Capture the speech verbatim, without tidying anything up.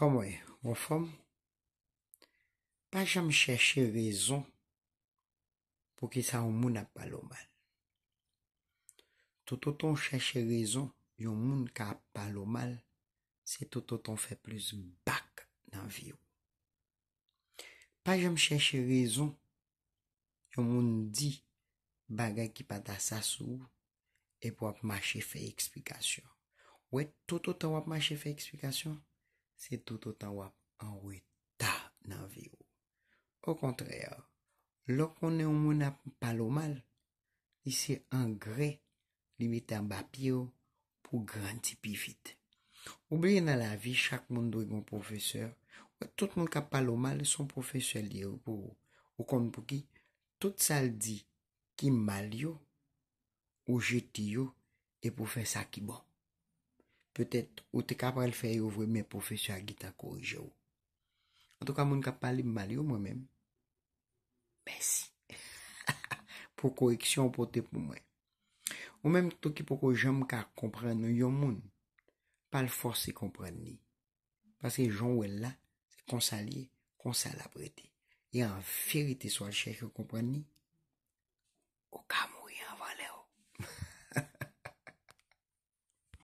Anmwey, ou anfòm? Pa janm chèche rezon poukisa yon moun ap pale w mal. Toutotan w chèche rezon yon moun ka ap pale w mal, se toutotan w fè plis bak nan vi w. Pa janm chèche rezon yon moun di bagay ki pa ta sa sou ou, epi w ap mache fè eksplikasyon. Ou wè, toutotan w ap mache fè eksplikasyon, se toutotan w ap an reta nan vi w. Okontrè, lè w konnen yon moun ap pale w mal, li se angrè li mete anba pye w pou w grandi pi vit. Ou bliye nan lavi, chak moun dwe gen yon pwofesè. Ou wè, tout moun k ap pale w mal, se yon pwofesè li ye pou ou. Ou konn pouki? Tout sa l di ki mal yo, ou jete yo epi w fè sa ki bon. Petèt, ou te ka pral fè yo vre, men pwofesè a gentan korije w. Antouka, moun k ap pale m mal yo, mwen menm, mèsi pou koreksyon w pote pou mwen. Ou menm tou ki poko janm ka konprann yon moun, pa al fòse konprann li. Paske jan w wè l la, se konsa l ye, konsa l ap rete. E an verite, si w al chèche konprann li, ou ka